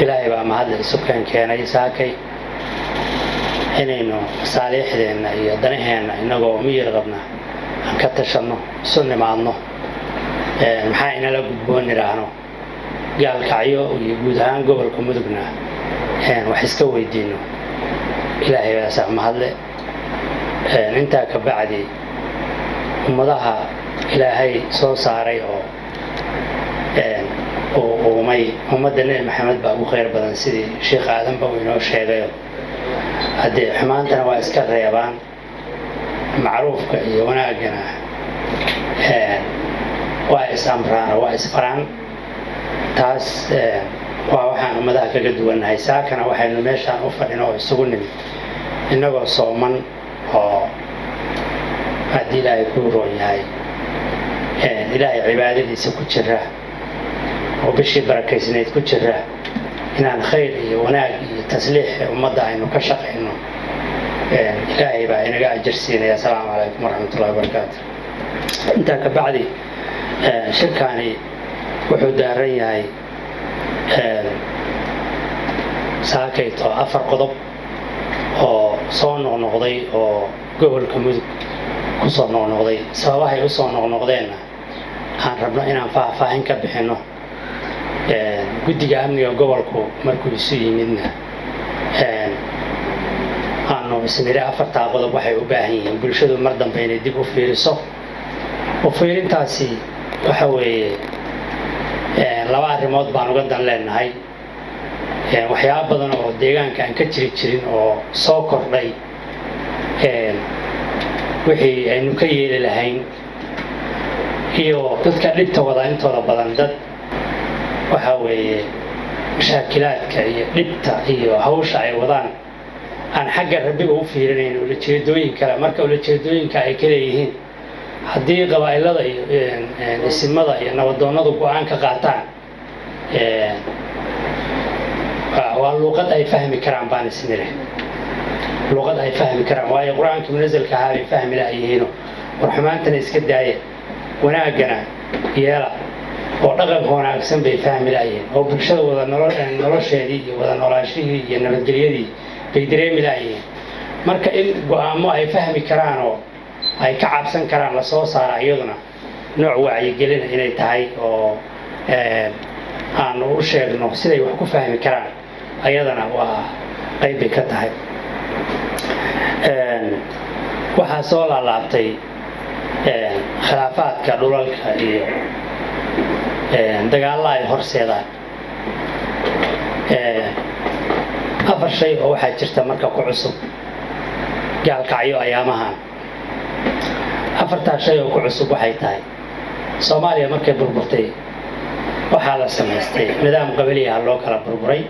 Ilaahay baa mahadle isu keenkeenay saakay inaynu masaaliixdeenna iyo danaheenna innagoo miyir qabna aan ka tashanno, isu nimaadno, maxaa inala gudboon nidhaahno, Gaalkacyo iyo guud ahaan gobolka Mudugna wax iska weydiino. Ilaahay baasaa mahadle. Intaa ka bacdi, ummadaha Ilaahay soo saaray oo uu uumay, ummadda Nebi Maxamed baa ugu khayr badan, sidii Sheikh Aadanba uu inoo sheegayo. Haddee xumaantana waa iska reebaan, macruufka iyo wanaaggana waa is amraan oo waa isfaraan. Taas waa waxaan ummadaha kaga duwannahay. Saakana waxaynu meeshaan u fadhino oo isugu nimid, innagoo sooman oo haddii Ilaahay kuu roon yahay Ilaahay cibaadadiisa ku jira oo bishii barakaysnayd ku jira, inaan khayr iyo wanaag iyo tasliix ummadda aynu ka shaqayno. Ilaahay baa inaga ajar siinaya. Asalaamu calaykum waraxmatullahi wabarakaatu. Intaa ka bacdi, shirkaani wuxuu daaran yahay saakayto afar qodob oo soo noqnoqday oo gobolka Mudug ku soo noqnoqday. Sababahay u soo noqnoqdeenna aan rabno inaan faahfaahin ka bixinno. Guddiga amniga gobolku markuu isu yimidna aanu isniri afartaa qodob waxay u baahan yihiin bulshadu mar dambe inay dib u fiiriso. U fiirintaasi waxa weeye laba arrimood baan uga dan leenahay: waxyaaba badan oo deegaanka aan ka jiri jirin oo soo kordhay, wixii aynu ka yeeli lahayn, iyo dadka dhibta wada intooda badan dad waxa weeye mashaakilaadka iyo dhibta iyo hawsha ay wadaan aan xagga Rabbiga u fiirinayn, ulajeedooyin kale. Marka ulajeedooyinka ay ka leeyihiin, haddii qabaa'ilada iyo isimada iyo nabadoonnadu go-aan ka qaataan, waa luuqad ay fahmi karaan baan isnire, luuqad ay fahmi karaan, waayo Qur-aankii munasalka ahaa bay fahmi la'yihiino. War xumaantana iska daaya, wanaaggana yeela oo dhaqanka wanaagsan bay fahmi la'yihiin, oo bulshada wada nolosheedii iyo wada noolaashihii iyo nabadgelyadii bay dareemi la'yihiin. Marka in go-aamo ay fahmi karaan oo ay ka cabsan karaan lasoo saara, iyaduna nooc wacyigelina inay tahay oo aanu u sheegno siday wax ku fahmi karaan, ayadana waa qayb bay ka tahay. Waxaa soo laalaabtay khilaafaadka dhulalka iyo dagaalla ay horseedaan. Afar shay oo waxaa jirta marka ku cusub Gaalkacyo ayaamahan. Afartaa shay oo ku cusub waxay tahay, Soomaaliya markay burburtay waxaa la samaystay nidaam qabaliyaha loo kala burburay.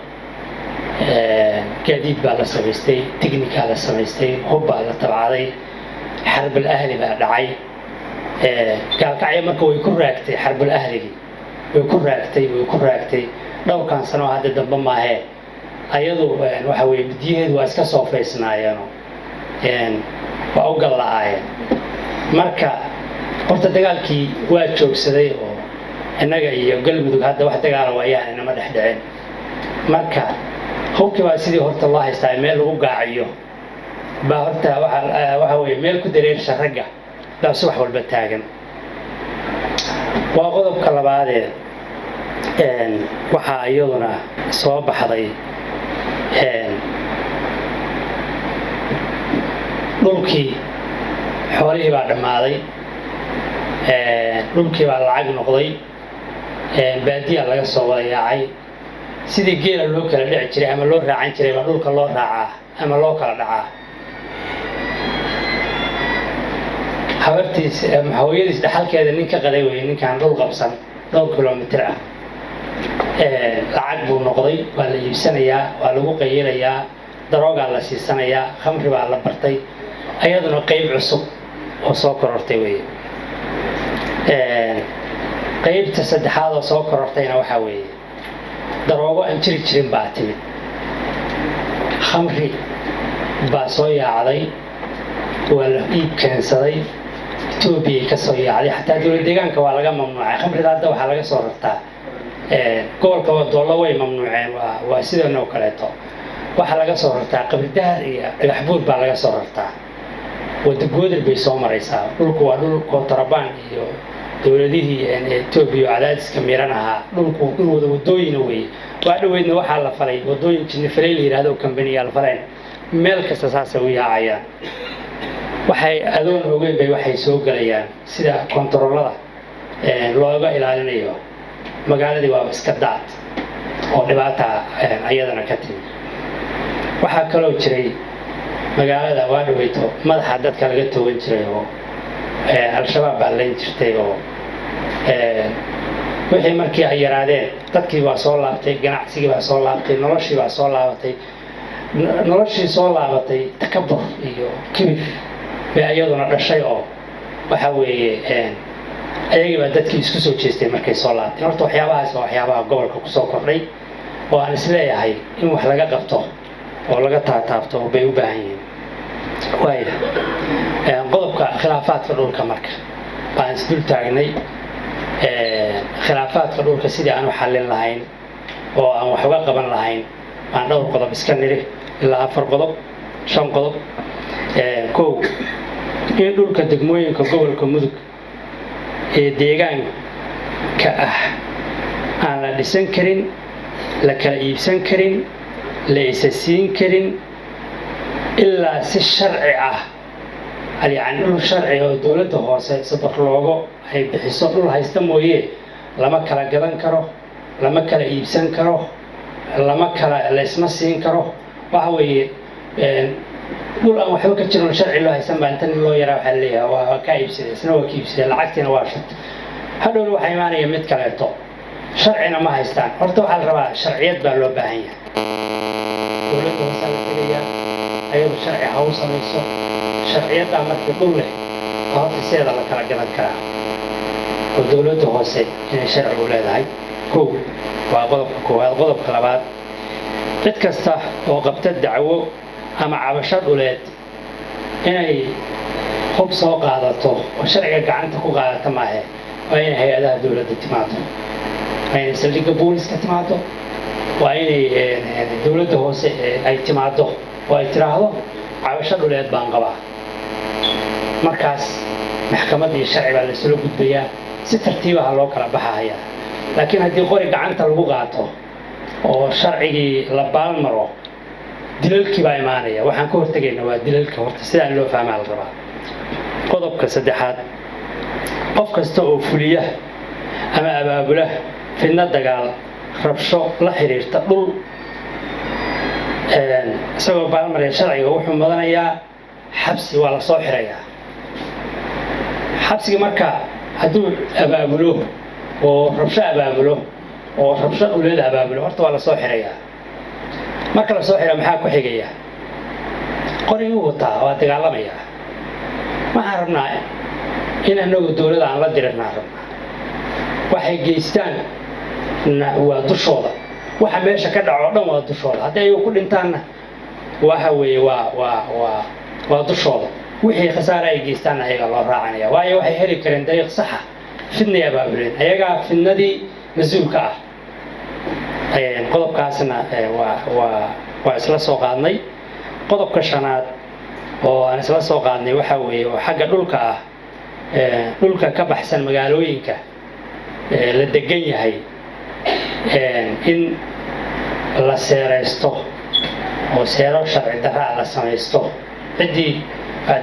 Gaadiid baa la samaystay, tignikaa la samaystay, hub baa la tabcaday, xarbul ahli baa dhacay. Gaalkacyo marka way ku raagtay xarbul ahligii, way ku raagtay, way ku raagtay dhowrkan sano hadda dambe maahee. Ayadu waxa weye midiyaheedu waa iska soofaysnaayeeno waa u galla'aayeen. Marka horta dagaalkii waa joogsaday oo innaga iyo Galmudug hadda wax dagaala waayaan inama dhex dhicin. Marka hubkii baa sidii horta loo haystaa, meel lagu gaaciyo baa horta waxa weye meel ku dareersha ragga baa subax walba taagan. Waa qodobka labaadee. Waxaa iyaduna soo baxday dhulkii, xoolihii baa dhammaaday, dhulkii baa lacag noqday, baadiyaa laga soo wada yaacay. Sidii geela loo kala dhici jiray ama loo raacan jiray baa dhulka loo raacaa ama loo kala dhacaa. Habartiis, hooyadiis dhaxalkeeda nin ka qaday weye ninkaan dhul qabsan dhowr kilomitir ah. Lacag buu noqday, waa la iibsanayaa, waa lagu qayilayaa, daroogaa la siisanayaa, khamri baa la bartay. Ayaduna qayb cusub oo soo korortay weye. Qaybta saddexaad oo soo korortayna waxaa weeye daroogo aan jiri jirin baa timid, khamri baa soo yaacday, waa la iib keensaday, Etoobiyay ka soo yaacday. Xataa dowlad deegaanka waa laga mamnuucay khamrida, hadda waxaa laga soo rartaa Gobolka Doollo way mamnuuceen. Waa sidan oo kaleeto. Waxaa laga soo rartaa Qabridahar iyo Dhagaxbuur baa laga soo rartaa. Wada Goodir bay soo maraysaa. Dhulku waa dhul kontrabaan iyo dowladihii Etoobiya oo cadaadiska miran ahaa. Dhulku dhul wada wadooyina weeye. Waa dhoweydna waxaa la falay wadooyin Jinnifaley la yidhahdo oo kambaniyaal faleen. Meel kasta saasay u yaacayaan. Waxay adoon ogeyn bay waxay soo gelayaan sida kontaroolada looga ilaalinayo. Magaaladii waaba iska daad oo dhibaata ayadana ka timi. Waxaa kaloo jiray magaalada waa dhaweyto madaxa dadka laga toogan jiray oo Al-Shabaab baa layn jirtay, oo wixii markii ay yaraadeen dadkii baa soo laabtay, ganacsigii baa soo laabtay, noloshii baa soo laabatay. Noloshii soo laabatay takabur iyo kibir bay iyaduna dhashay, oo waxa weeye ayagii baa dadkii isku soo jeestay markay soo laabteen. Horta waxyaabahaas waa waxyaabaha gobolka kusoo kordhay oo aan isleeyahay in wax laga qabto oo laga taataabto bay u baahan yihiin. Waaya, qodobka khilaafaadka dhulka marka baan isdul taagnay. Khilaafaadka dhulka sidii aan u xallin lahayn oo aan wax uga qaban lahayn baan dhowr qodob iska niri, ilaa afar qodob, shan qodob. Kow, in dhulka degmooyinka gobolka Mudug ee deegaanka ah aan la dhisan karin, la kala iibsan karin, la isa siin karin ilaa si sharci ah, yacni dhul sharci oo dowladda hoose sadar loogo ay bixiso dhul haysta mooye, lama kala gadan karo, lama kala iibsan karo, lama kala laysma siin karo. Waxa weeye dhul aan waxba ka jirin oo sharci loo haysan baa inta nin loo yaraa waxaa leeyahay waa kaa iibsaday, isna waa ka iibsaday, lacagtiina waa shubtay. Hadhowna waxaa imaanaya mid kaleeto, sharcina ma haystaan. Horta waxaa la rabaa sharciyad baa loo baahan yahay. Dowladda hoosaa la tegayaa, ayadu sharci ha u samayso. Sharciyaddaa markii dhul leh baa horta sideeda la kala gadan karaa, oo dowladda hoose inay sharci u leedahay. Kow, waa qodobka koowaad. Qodobka labaad, cid kasta oo qabta dacwo ama cabasho dhuleed inay hub soo qaadato oo sharciga gacanta ku qaadata maahe, waa inay hay-adaha dowladda timaado, waa inay saldhigga booliska timaado, waa inay dowladda hoose ay timaado oo ay tiraahdo cabasho dhuleed baan qabaa. Markaas maxkamad iyo sharci baa laysula gudbayaa, si tartiibaha loo kala baxahayaa. Laakiin haddii qori gacanta lagu qaato oo sharcigii la baalmaro, dilalkii baa imaanaya. Waxaan ka hortegaynaa waa dilalka. Horta sidaan loo fahmaa la rabaa. Qodobka saddexaad, qof kasta oo fuliya ama abaabula fidno, dagaal, rabsho la xiriirta dhul isagoo baalmaraya sharciga wuxuu mudanayaa xabsi. Waa la soo xirayaa xabsiga. Marka hadduu abaabulo oo rabsho abaabulo oo rabsho dhuleed abaabulo, horta waa la soo xirayaa. Marka la soo xira maxaa ku xigaya? Qoriguu wataa, waa dagaalamayaa. Waxaan rabnaa in anagu dowladda aan la dirirnaa rabnaa. Waxay geystaan waa dushooda. Waxa meesha ka dhaco o dhan waa dushooda. Haddii ayagu ku dhintaanna waxa weeye waa dushooda. Wixii khasaare ay geystaanna ayaga loo raacanaya, waayo waxay heli kareen dariiq saxa. Fidnay abaabuleen, ayagaa fidnadii mas-uulka ah. Qodobkaasna waa isla soo qaadnay. Qodobka shanaad oo aan isla soo qaadnay waxaa weeye oo xagga dhulka ah, dhulka ka baxsan magaalooyinka la degan yahay in la seeraysto oo seero sharci darraa la samaysto. Ciddii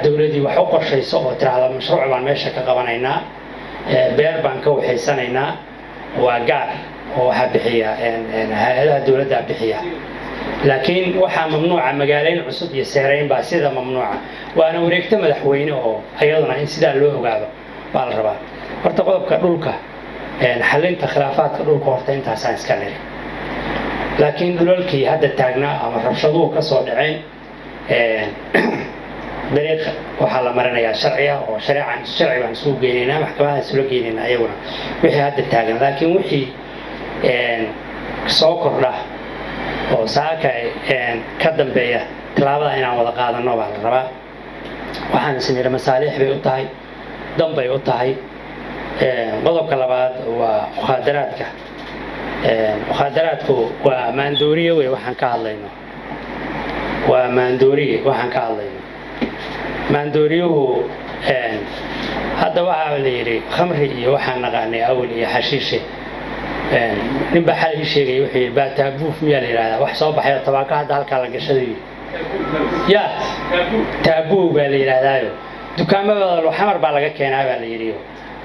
dowladii wax u qorshayso oo tiraahdo mashruuc baan meesha ka qabanaynaa, beer baan ka waxaysanaynaa, waa gaar oo waxaa bixiya hay-adaha dowladda bixiya. Laakiin waxaa mamnuuca magaalayn cusub iyo seerayn baa sida mamnuuca, waana wareegto madaxweyne oo ayaduna in sidaa loo ogaado baa la rabaa. Horta qodobka dhulka, xalinta khilaafaadka dhulka, horta intaasaan iska niri. Laakiin dhulalkii hadda taagnaa ama rabshaduhu ka soo dhaceen, dariiq waxaa la marinayaa sharci ah oo shareecan sharci baan isugu geynaynaa, maxkamadaha isula geynaynaa iyaguna wixii hadda taagan. Laakiin wixii soo kordha oo saaka ka dambeeya, tallaabada inaan wada qaadano baa la rabaa. Waxaan is nidhi masaaliix bay u tahay, dan bay u tahay. Qodobka labaad waa mukhaadaraadka. Mukhaadaraadku waa maandooriye wey. Waxaan ka hadlayno waa maandooriye. Waxaan ka hadlayno maandooriyuhu hadda waxaa la yidhi khamri iyo waxaan naqaanay awal iyo xashiishe. Nin baa xalay ii sheegaya, wuxuu yidhi baataabuuf miyaa la yidhahdaa, wax soo baxay oo tabaako hadda halkaa la gashada. Yidhi ya taabuu baa la yidhaahdaayo, dukaamada xamar baa laga keenaa baa la yidhi,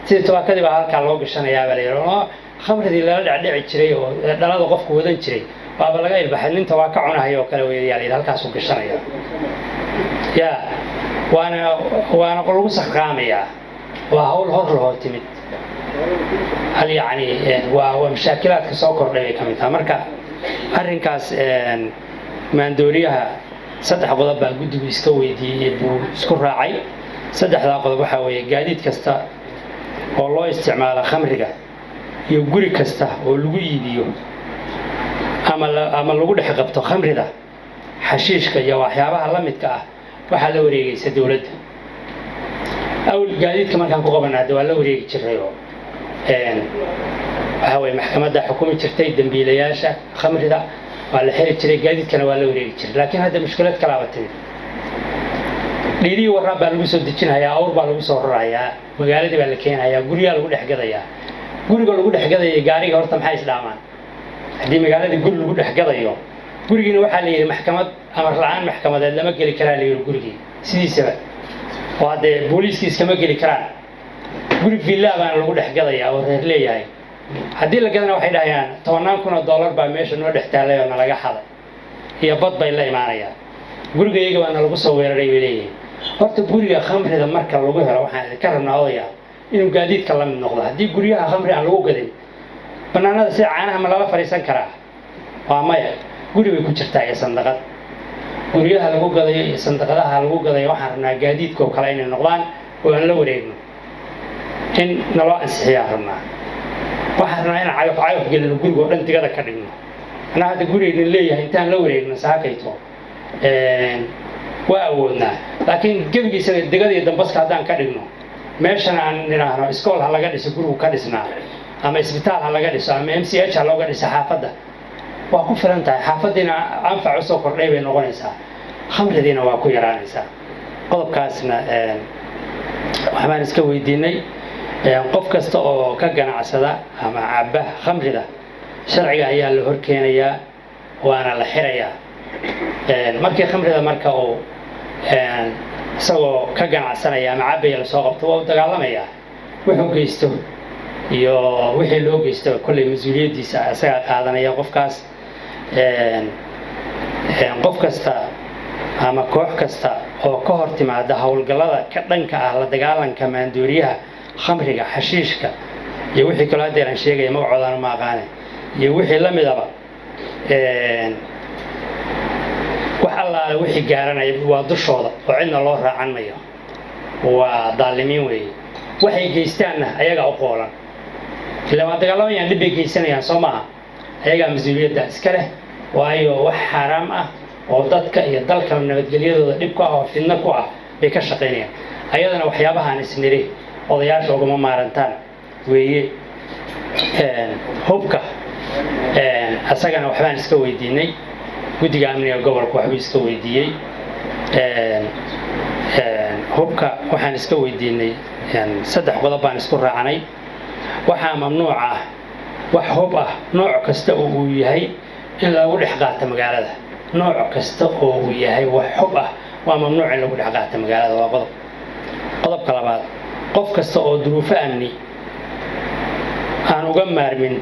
sidii tabaakadii baa halkaa loo gashanayaa baa la yidhi. Oo khamridii lala dhecdheci jiray oo dhalada qofku wadan jiray waaba laga ilbaxay, nin tabaaka cunahay oo kale weeyaa la yidhi, halkaasuu gashanaya ya waana lagu sakhraamayaa. Waa hawl hor lahoo timid, hal yacni waa mashaakilaadka soo kordhay bay ka mid tahay. Marka arrinkaas maandooriyaha saddex qodob baa guddigu iska weydiiyey, buu isku raacay. Saddexdaa qodob waxaa weeye: gaadiid kasta oo loo isticmaalo khamriga iyo guri kasta oo lagu iibiyo ama lagu dhex qabto khamrida, xashiishka iyo waxyaabaha la midka ah, waxaa la wareegaysa dowladda. Awl gaadiidka markaan ku qabana hadda waa la wareegi jiray oo waxaa weye maxkamadda xukumi jirtay dembiilayaasha khamrida, waa la xiri jiray, gaadiidkana waa la wareegi jiray. Laakiin hadda mushkilad kalaaba timid. Dhiirihii waraab baa lagu soo dejinhayaa, awr baa lagu soo rarayaa, magaaladii baa la keenhayaa, guryaha lagu dhex gadayaa. Guriga lagu dhex gadaya gaariga horta maxay isdhaamaan? Haddii magaaladii guri lagu dhex gadayo, gurigiina waxaa la yidhi maxkamad amar la-aan maxkamadeed lama geli karaa la yidhi gurigii sidiisaba, oo haddee booliiskii iskama geli karaan. Guri villa baana lagu dhex gadayaa oo reer leeyahay. Haddii la gadana waxay dhahayaan 10,000 oo dollar baa meesha noo dhex taallay oo nalaga xaday iyo bad bay la imaanayaan, guriga iyaga baana lagu soo weeraray bay leeyihiin. Horta guriga khamrida marka lagu helo, waxaan idinka rabnaa odayaal inuu gaadiidka la mid noqdo. Haddii guryaha khamri aan lagu gadin, bannaanada sida caanaha ma lala fadhiisan karaa? Waa maya. Guri bay ku jirtaa iyo sandaqad. Guryaha lagu gadayo iyo sandaqadaha lagu gadayo waxaan rabnaa gaadiidka oo kale inay noqdaan oo aan la wareegno, in naloo ansixiyaan rabnaa. Waxaan rabnaa inaan cagaf cagaf gelino guriga oo dhan, digada ka dhigno. Anaa hadda gurigaynan leeyahay intaan la wareegno saakayto waa awoodnaa, laakiin gebigiisa digada iyo dambaska haddaan ka dhigno, meeshana aan nidhaahno iskool ha laga dhiso gurigu ka dhisnaa, ama isbitaal ha laga dhiso, ama MCH ha looga dhiso xaafadda, waa ku filan tahay. Xaafaddiina anfac usoo kordhay bay noqonaysaa, khamridiina waa ku yaraanaysaa. Qodobkaasna waxbaan iska weydiinay. Qof kasta oo ka ganacsada ama cabba khamrida sharciga ayaa la horkeenayaa, waana la xirayaa. Markii khamrida marka uu isagoo ka ganacsanaya ama cabaya lasoo qabto, waa u dagaalamayaa. Wuxuu geysto iyo wixii loo geysto kolley mas-uuliyaddiisa isagaa qaadanaya qofkaas. Qof kasta ama koox kasta oo ka hor timaada howlgallada ka dhanka ah la dagaalanka maandooriyaha, khamriga, xashiishka iyo wixii kaloo haddeer aan sheegaya magacoodana ma aqaane iyo wixii la midaba, wax allaale wixii gaaranaya waa dushooda oo cidna loo raacan mayo. Waa daalimiin weeye, waxay geystaanna ayagaa u qoolan. Ila waa dagaalamayaan, dhib bay geysanayaan, soo maaha? Ayagaa mas-uuliyadda iska leh, waayo wax xaaraam ah oo dadka iyo dalka nabadgelyadooda dhib ku ah oo fidno ku ah bay ka shaqaynayaan. Ayadana waxyaabahaan isniri odayaasha ugama maarantaan weeye. Hubka asagana waxbaan iska weydiinay. Guddiga amniga gobolka waxbuu iska weydiiyey hubka. Waxaan iska weydiinay saddex qodob baan isku raacanay. Waxaa mamnuuc ah wax hub ah nooc kasta oo uu yahay in lagu dhex qaato magaalada. Nooc kasta oo uu yahay wax hub ah waa mamnuuc in lagu dhex qaato magaalada, waa qodob. Qodobka labaad, qof kasta oo duruufo amni aan uga maarmin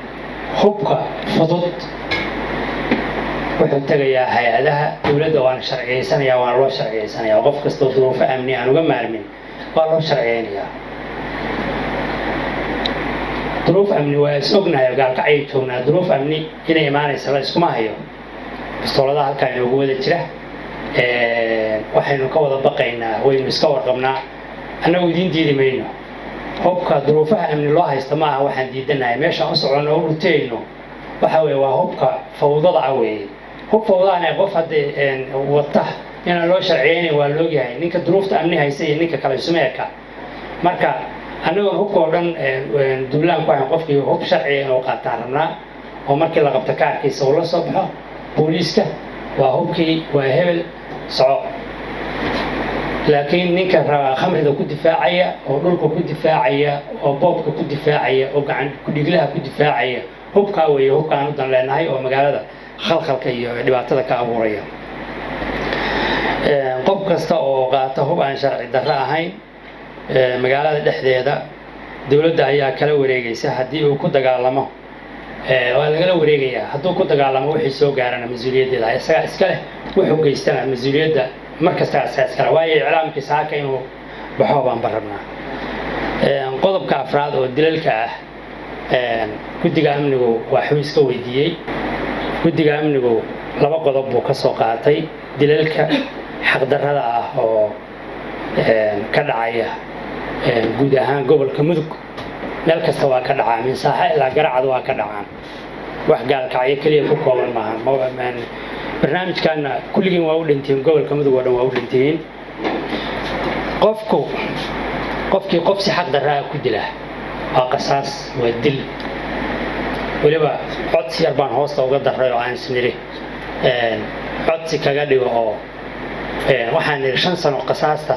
hubka fudud wuxuu tegayaa hay-adaha dowladda, waana sharciyeysanayaa, waana loo sharciyeysanayaa. Qof kastoo duruufo amni aan uga maarmin waa loo sharciyeynayaa. Duruuf amni waa is ognahay, gaalkacyay joognaa, duruuf amni inay imaanaysa la iskuma hayo. Bistooladaha halkaa inoogu wada jira waxaynu ka wada baqaynaa, waynu iska warqabnaa. Annagu idiin diidi mayno hubka duruufaha amni loo haysta, ma aha waxaan diidanahay. Meeshaan u soconno o dhuteyno waxa weeye waa hubka fawdada ah weeye. Hub fawdahana qof haddii wata inaan loo sharciyeynayn waa loogyahay. Ninka duruufta amni haysta iyo ninka kale isuma eka. Marka annagoon hubka oo dhan duulaan ku hayn, qofkii hub sharciga inuu qaataan rabnaa. Oo markii la qabto kaarkiisa uu la soo baxo booliiska, waa hubkii, waa hebel, soco. Laakiin ninka rabaa khamrida ku difaacaya oo dhulka ku difaacaya oo boobka ku difaacaya oo gacan kudhiglaha ku difaacaya, hubkaa weeye hubkaan u dan leenahay oo magaalada khalkhalka iyo dhibaatada ka abuuraya. Qof kasta oo qaata hub aan sharci darro ahayn magaalada dhexdeeda, dowladda ayaa kala wareegaysa. Haddii uu ku dagaalamo, waa lagala wareegayaa. Hadduu ku dagaalamo, wixii soo gaarana mas-uuliyaddeeda isagaa iska leh, wuxuu geystana mas-uuliyadda mar kasta isagaa iska leh, waayo iclaamkii saaka inuu baxo baan ba rabnaa. Qodobka afraad oo dilalka ah, guddiga amnigu waxuu iska weydiiyey. Guddiga amnigu laba qodob buu ka soo qaatay dilalka xaqdarrada ah oo ka dhacaya guud ahaan gobolka Mudug. Meel kasta waa ka dhacaa, min Saaxa ilaa Garacad waa ka dhacaan, wax Gaalkacyo keliya ku kooban maaha. Barnaamijkaana kulligiin waa u dhantihiin, gobolka Mudug oo dhan waa u dhantihiin. Qofku, qofkii qof si xaq darraa ku dila waa qasaas, waa dil. Weliba codsi yar baan hoosta uga daray oo aan isniri codsi kaga dhigo, oo waxaan nidhi 5 sano qasaasta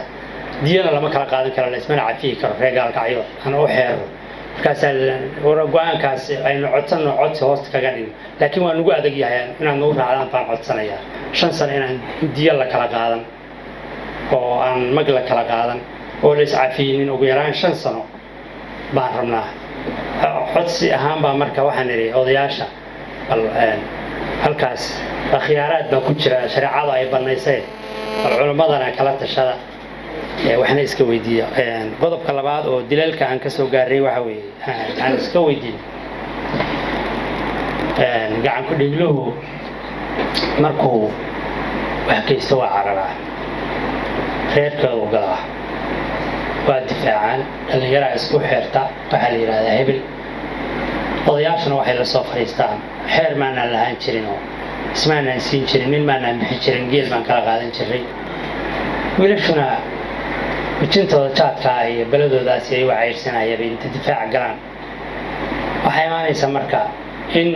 diyana lama kala qaadan karo, laismana cafiyi karo. Reer Gaalkacyo aan u xeero markaasaa go-aankaas aynu codsanno, codsi hoosta kaga dhigno, laakiin waa nagu adag yahay. Inaad nagu raacdaan baan codsanayaa, 5 sano inaan diyo la kala qaadan oo aan mag la kala qaadan oo la iscafiyinin, ugu yaraan 5 sano baan rabnaa. Codsi ahaan baa marka waxaan idhi odayaasha, bal halkaas khiyaaraad baa ku jira shareecadu ay bannaysay, bal culimmadana kala tashada, waxna iska weydiiya. Qodobka labaad oo dilalka aan ka soo gaaray waxa weeye aan iska weydiin, gacan ku dhigluhu markuu wax geysto waa cararaa, reerkoodu galaa, waa difaacaan, dhallinyaraa isku xeerta, waxaa la yidhahdaa hebel. Odayaashuna waxay la soo fadhiistaan, xeer maanaan lahaan jirin oo ismaanaan siin jirin, nin maanaan bixi jirin, geel baan kala qaadan jiray. Wiilashuna wijintooda jaadkaa iyo beladoodaasi ay u cayrsanayaba inta difaaca galaan. Waxaa imaanaysa marka in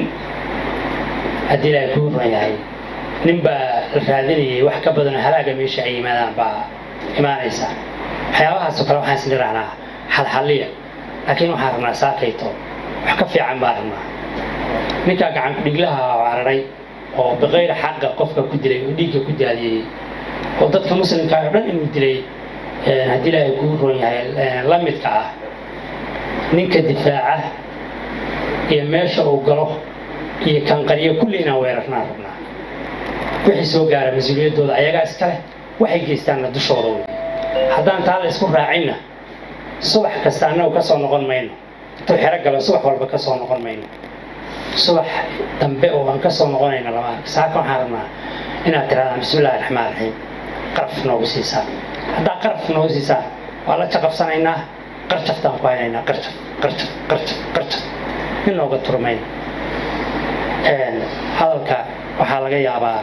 haddii Ilaahay kuu run yahay, nin baa la raadinayay, wax ka badanoo halaaga meesha ay yimaadaan baa imaanaysa. Waxyaabahaasoo kale waxaan isnirahnaa xalxalliya, laakiin waxaan rabnaa saakayto wax ka fiican baan rabnaa. Ninkaa gacan kudhiglaha oo cararay oo biqayr xaqa qofka ku dilay oo dhiigga ku daadiyey oo dadka muslimka oo dhan inuu dilay haddii Ilaahay kuu roon yahay la midka ah, ninka difaaca iyo meesha uu galo iyo kanqariyo kulli inaan weerarnaan rabnaa. Wixii soo gaara mas-uuliyaddooda ayagaa iska leh, waxay geystaanna dushooda wey. Haddaan taa la isku raacinna, subax kasta annagu ka soo noqon mayno. Intuu xero galo subax walba ka soo noqon mayno, subax dambe oo aan ka soo noqonayna lama arko. Saaka waxaan rabnaa inaad tirahdaan bismillahi raxmaan raxiim, qaraf noogu siisaan. Haddaa qaraf noogu siisaan, waa la jaqabsanaynaa, qarjaftaan ku haynaynaa, qarjaf, qarjaf, qarjaf, qarjaf, nin nooga turmayno. Hadalka waxaa laga yaabaa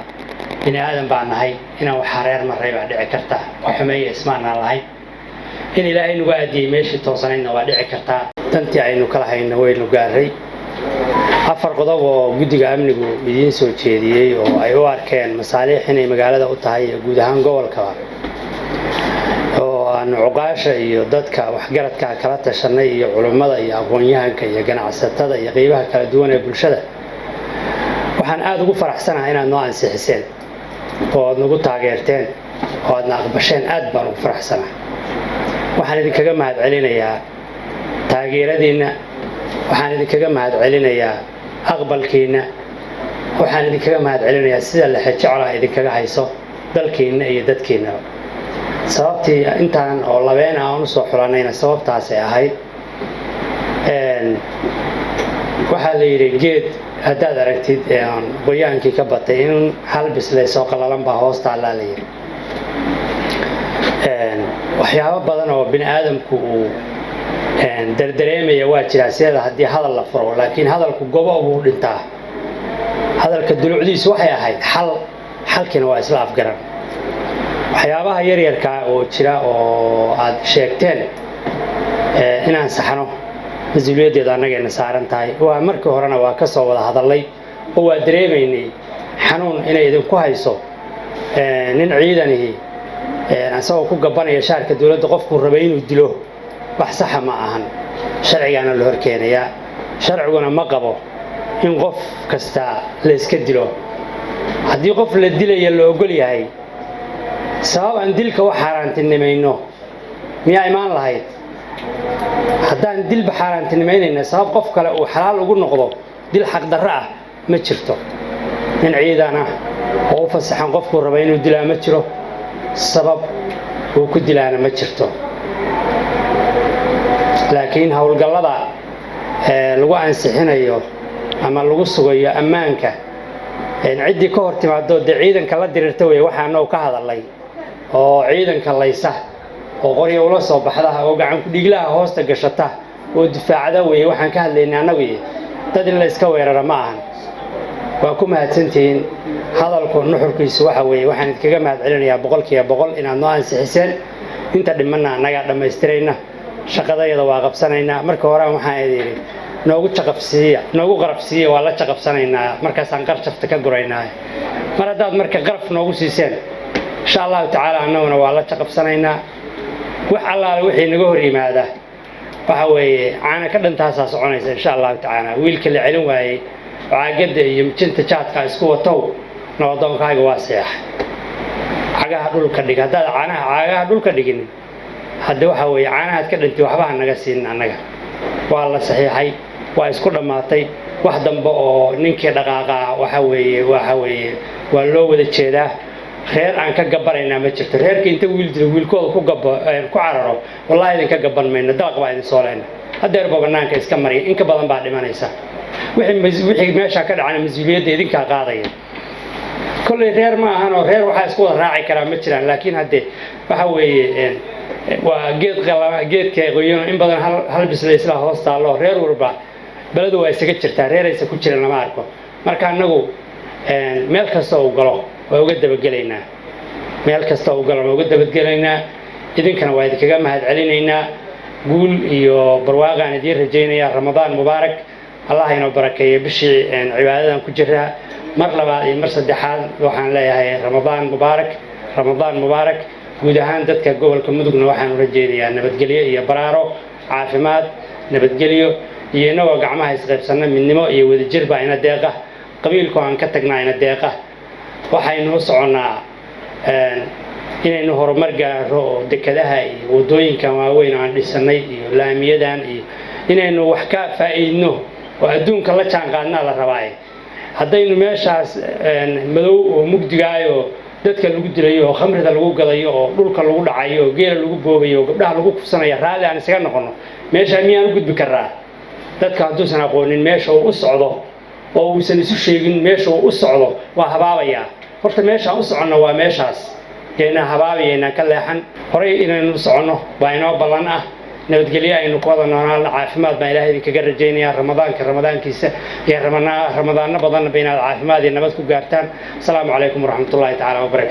bini aadan baa nahay inaan wax hareer maray baa dhici karta, oo xumeeya ismaanaan lahayn, in Ilaahay nagu aadiyey meeshii toosanaydna waa dhici kartaa. Dantii aynu kala hayno waynu gaaray. Afar qodob oo guddiga amnigu idiin soo jeediyey oo ay u arkeen masaaliix inay magaalada u tahay iyo guud ahaan gobolkaba, oo aanu cuqaasha iyo dadka waxgaradka kala tashanay iyo culummada iyo aqoon-yahanka iyo ganacsatada iyo qeybaha kala duwan ee bulshada, waxaan aada ugu faraxsanahay inaad noo ansixiseen oo aad nagu taageerteen oo aadna aqbasheen. Aad baan ugu faraxsanahay. Waxaan idinkaga mahad celinayaa taageeradiinna, waxaan idinkaga mahad celinayaa aqbalkiinna, waxaan idinkaga mahad celinayaa sida lexe jeclaha idinkaga hayso dalkiinna iyo dadkiinnaba. Sababtii intaan oo labeen aan usoo xulanayna sababtaasay ahayd. Waxaa la yidhi geed haddaad aragtid qoyaankii ka batay, in hal bislaysoo qallalan baa hoos taallaa la yidhi. Waxyaabo badan oo bini aadamku uu dardareemaya waa jiraa sideeda haddii hadal la furo, laakiin hadalku gobo buu dhintaa. Hadalka dulucdiisu waxay ahayd xal, xalkiina waa isla afgaran. Waxyaabaha yaryarkaa oo jira oo aad sheegteen inaan saxno Mas-uuliyaddeeda annagayna saaran tahay. Waa markii horena waa ka soo wada hadallay oo waa dareemaynay xanuun inay idinku hayso. Nin ciidanihi isagoo ku gabanaya shaarka dowladda qofkuu rabay inuu dilo, wax saxa ma ahan. Sharcigaana la horkeenayaa, sharciguna ma qabo in qof kasta la iska dilo. Haddii qof la dilaya la ogol yahay, sabab aan dilka u xaaraantinimayno miyaa imaan lahayd? Haddaan dilba xaaraantinimaynayna, sabab qof kale uu xalaal ugu noqdo dil xaqdarro ah ma jirto. Nin ciidan ah oo u fasaxan qofkuu raba inuu dilaa ma jiro, sabab uu ku dilaana ma jirto. Laakiin howlgallada lagu ansixinayo ama lagu sugayo ammaanka, ciddii ka hor timaado dee ciidanka la diriirta wey. Waxaana ka hadalay oo ciidanka laysa oo qorya ula soo baxda oo gacan ku-dhiiglaha hoosta gashata oo difaacda weeye waxaan ka hadlaynay annagu. Dad in la iska weerara ma ahan. Waa ku mahadsantihiin. Hadalku nuxurkiisu waxa weeye, waxaan idinkaga mahad celinayaa 100% inaad noo ansixiseen. Inta dhimanna annagaa dhammaystirayna, shaqadayada waa qabsanaynaa. Marka hore waxaan idin yidhi noogu jaqafsiiya, noogu qarafsiiya, waa la jaqabsanaynaa, markaasaan qarjafta ka guraynaa. Mar haddaad marka qaraf noogu siiseen, insha Allahu tacaala annaguna waa la jaqabsanaynaa. Wax allaale wixii naga hor yimaada waxa weeye caana ka dhantaasaa soconaysa, insha Allahu tacaala. Wiilka la celin waayey caagadda iyo mijinta jaadka isku watow, nabadoonkaaga waa seexa. Cagaha dhulka dhig. Haddaad caanaha caagaha dhulka dhiginin, hadde waxa weeye caanahaad ka dhantay waxba ha naga siinin. Annaga waa la saxiixay, waa isku dhammaatay. Wax dambe oo ninkii dhaqaaqaa waxa weeye waa loo wada jeedaa. Reer aan ka gabanaynaa ma jirto. Reerka inta wiil dilo wiilkooda ku gabo ku cararo, wallahi idinka gaban mayno. Dalaq baa idin soo leyna haddeerba banaanka iska mariya. In ka badan baa dhimanaysa. Wixii meeshaa ka dhacana mas-uuliyadda idinkaa qaadaya. Kolley reer ma ahan oo reer waxaa isku wada raaci karaa ma jiraan, laakiin hadde waxa weeye waa geed geedka qoyano in badan hal bisla isla hoos taallo. Reer walba beledu waa isaga jirtaa, reeraysa ku jiran lama arko. Marka annagu meel kasta uu galo waa uga dabagelaynaa, meel kasta uu galo waa uga dabagelaynaa. Idinkana waa idinkaga mahad celinaynaa. Guul iyo barwaaqaan idiin rajaynayaa. Ramadaan mubaarak. Allah inoo barakeeyo bishii cibaadadan ku jiraa. Mar labaad iyo mar saddexaad waxaan leeyahay Ramadaan mubaarak, Ramadaan mubaarak. Guud ahaan dadka gobolka Mudugna waxaan u rajaynayaa nabadgelyo iyo baraaro, caafimaad, nabadgelyo iyo inagoo gacmaha isqaybsanna. Midnimo iyo wadajir baa ina deeqa, qabiilku aan ka tagnaa ina deeqa. Waxaynu u soconnaa inaynu horumar gaaro oo dekadaha iyo waddooyinkan waaweyn aan dhisanay iyo laamiyadan iyo inaynu wax ka faa'iidno oo adduunka la jaan qaadnaa la rabaaye. Haddaynu meeshaas madow oo mugdigaayoo dadka lagu dilayo oo khamrida lagu gadayo oo dhulka lagu dhacayo oo geela lagu boobayo oo gabdhaha lagu kufsanaya raalli aan isaga noqono, meeshaa miyaan u gudbi karraa? Dadka hadduusan aqoonin meesha uu u socdo oo uusan isu sheegin meesha uu u socdo, waa habaabayaa. Horta meeshaan u soconno waa meeshaas, yaynaan habaabayaynaan ka leexan. Horay inaynu soconno waa inoo ballan ah. Nabadgelyo aynu ku wada noolaalna. Caafimaad baan Ilahay idinkaga rajaynayaa. Ramadaanka ramadaankiisa iyo ramadaano badanba inaad caafimaad iyo nabad ku gaartaan. Asalaamu calaykum waraxmatullahi tacaala wabarakatu.